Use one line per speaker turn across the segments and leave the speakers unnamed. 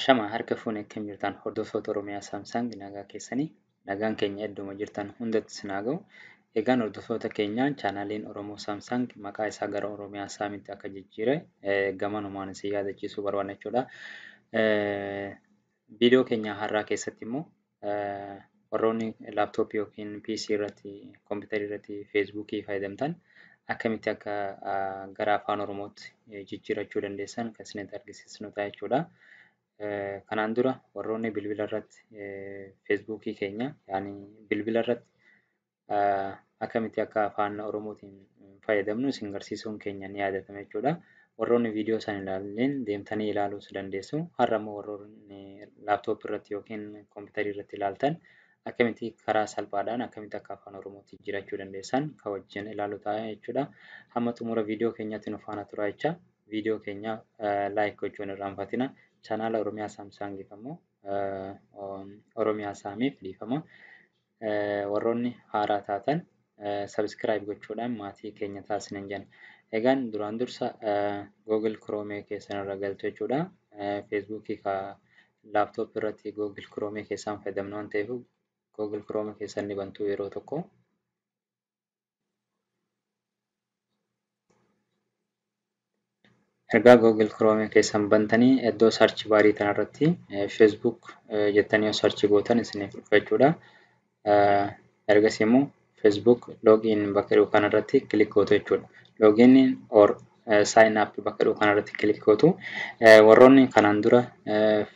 Ashama harka fuune akkam jirtan hordoftoota Oromiyaa Saamsaang nagaa keessanii nagaan keenya idduma jirtan hundatti isin haa ga'u. Egaan hordoftoota keenya chaanaaliin Oromoo Saamsaang maqaa isaa gara Oromiyaa Saamitti akka jijjiire gamanumaan isin yaadachiisuu barbaanna jechuudha. Viidiyoo keenya har'aa keessatti immoo warroonni laaptooppii yookiin PC irratti kompiitara irratti feesbuukii fayyadamtan akkamitti akka gara afaan Oromootti jijjiirachuu dandeessan kan isinitti argisiisnu ta'a jechuudha. Kanaan dura warroonni bilbila irratti feesbuukii keenya yaani bilbila irratti akkamitti akka afaan Oromootiin fayyadamnu isin garsiisuun keenya ni yaadatama jechuudha. Warroonni viidiyoo sana ilaalleen deemtanii ilaaluus dandeessu. Har'a immoo warroonni laaptooppii irratti yookiin kompiitara irratti ilaaltan akkamitti karaa salphaadhaan akkamitti akka afaan Oromootti jijjiirachuu dandeessan kan wajjin ilaalu ta'a jechuudha. Hamma xumura viidiyoo keenyaatti nu faana turaa jecha viidiyoo keenya like gochuu hin irraanfatina. Chaanaala Oromiyaa Saamsaangiif ammoo Oromiyaa Saamiif dhiifama. Warroonni haaraa taatan subscribe gochuudhaan maatii keenya taasisan jenna. Egaan duraan dursa Google Chrome keessan irra galtu jechuudha. Feesbuukii ka laaptooppii irratti Google Chrome keessaan fayyadamnu waan ta'eef Google Chrome keessan ni bantu yeroo tokko. Ergaa Google Chrome keessan bantanii iddoo search baarii kanarratti Facebook jettanii yoo search gootan isiniif dhufa jechuudha. Ergasii immoo Facebook login bakka jedhu kanarratti click gootu jechuudha. Login or sign up bakka jedhu kanarratti click gootu. Warroonni kanaan dura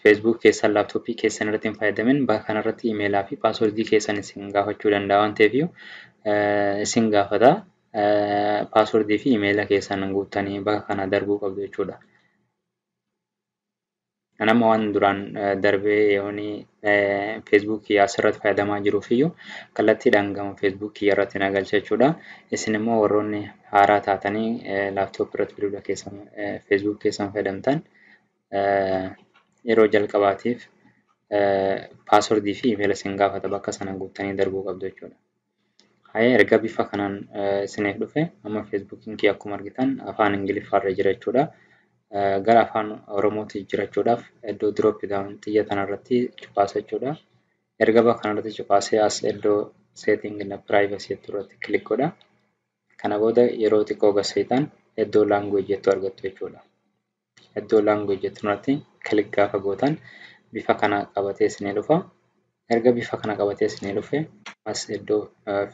Facebook keessan laaptooppii keessan irratti hin fayyadamin bakka kanarratti imeelaa fi paaswordii keessan isin gaafachuu danda'a waan ta'eef isin gaafata. Paaswordii fi imeela keessan guuttanii bakka kana darbuu qabdu jechuudha. Nama waan duraan darbee yoonii feesbuukii asirratti fayyadamaa jiruuf iyyuu kallattiidhaan gama feesbuukii irratti na galcha jechuudha. Isin immoo warroonni haaraa taatanii laaptooppii irratti bilbila keessan feesbuuk keessan fayyadamtan yeroo jalqabaatiif paaswordii fi imeela isin gaafata bakka sana guuttanii darbuu qabdu jechuudha. Hayee erga bifa kanaan isiniif dhufe amma feesbuukiin kiyya akkuma argitan afaan Ingiliffaarra jira jechuudha. Gara afaan Oromootti jijjiirachuudhaaf iddoo drop down xiyya kanarratti cuqaasa jechuudha. Erga bakka kanarratti cuqaasee as iddoo setting and privacy irratti click godha. Kana booda yeroo xiqqoo gaseetan iddoo language jettu argattu jechuudha. Iddoo language jettu irratti click gaafa gootan bifa kana qabatee isinii dhufa. Erga bifa kana qabatee isinii dhufe as iddoo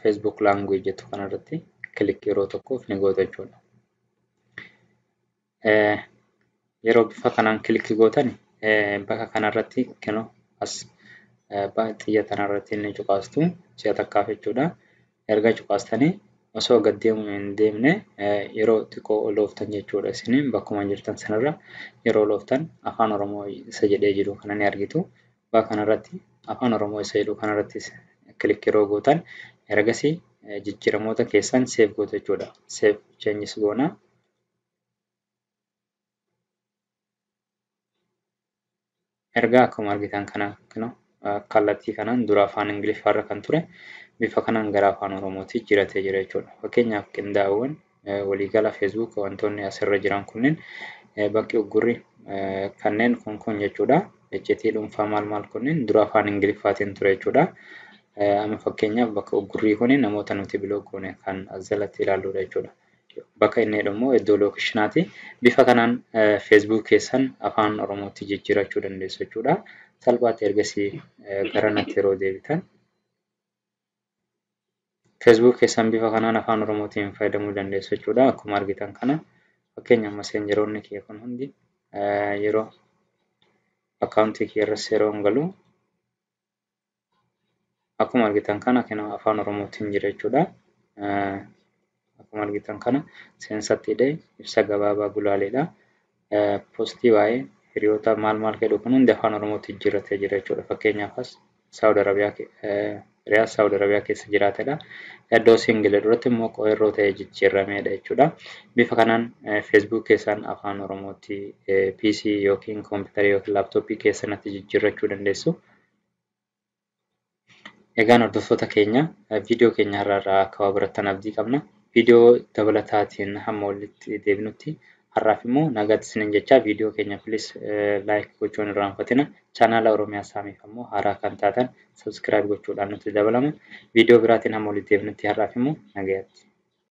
Facebook language jettu kanarratti click yeroo tokkoof ni gootu jechuudha. Yeroo bifa kanaan click gootan bakka kanarratti kennu as xiyya tanarratti ni cuqaastu si'a takkaaf jechuudha. Erga cuqaastanii osoo gad deemuu hin deemne yeroo xiqqoo ol ooftan jechuudha. Isin bakkuma jirtan sanarra yeroo ol ooftan afaan Oromoo isa jedhee jiru kana ni argitu. Bakka kanarratti afaan Oromoo isa jedhu kanarratti click yeroo gootan ergasii jijjiiramoota keessan save gootu jechuudha. Save changes goona. Ergaa akkuma argitan kana kallattii kanaan dura afaan Ingiliffaarra kan ture bifa kanaan gara afaan Oromootti jijjiiratee jira jechuudha. Fakkeenyaaf qindaa'oowwan waliigala Facebook wantoonni asirra jiran kunneen bakki uggurri kanneen kun jechuudha. Iccitii dhuunfaa maal maal kunneen dura afaan Ingiliffaatiin ture jechuudha. Amma fakkeenyaaf bakka uggurrii kuni namoota nuti block goone kan as jalatti ilaalludha jechuudha. Bakka inni jedhu immoo iddoo lookeeshinaati. Bifa kanaan Facebook keessan afaan Oromootti jijjiirachuu dandeessu jechuudha. Salphaatti ergasii gara natti yeroo deebitan Facebook keessan bifa kanaan afaan Oromootiin fayyadamuu dandeessu jechuudha. Akkuma argitan kana fakkeenyaaf meseenjeroonni kiyya kun hundi yeroo akkaawuntii kiyya irras yeroo hin galu akkuma argitan kana afaan Oromootiin jira jechuudha. Akkuma argitan kana seensatti hidhee ibsa gabaabaa gulaaleedha. Poostii waa'ee hiriyoota maal maal jedhu kun hundi afaan Oromootti jijjiirratee jira jechuudha. Fakkeenyaaf as Saawud Arabiyaa Riyaad Saawud Arabiyaa keessa jiraatedha. Iddoo siingil duratti immoo qeerroo ta'ee jijjiirameedha jechuudha. Bifa kanaan feesbuuk keessan afaan Oromootti PC yookiin kompiitara yookiin laaptooppii keessanatti jijjiirrachuu dandeessu. Egaan hordoftoota keenya viidiyoo keenya har'aarraa akka waa barattan abdii qabna. Viidiyoo dabalataatiin hamma walitti deebinutti Har'aaf immoo nagaatti isiniin jechaa, viidiyoo keenya please like gochuun hin irraanfatina. Chaanaala Oromiyaa Saamiif ammoo haaraa kan taatan subscribe gochuudhaan nutti dabalama. Viidiyoo biraatiin hamma walitti deebinutti har'aaf immoo nagayaatti.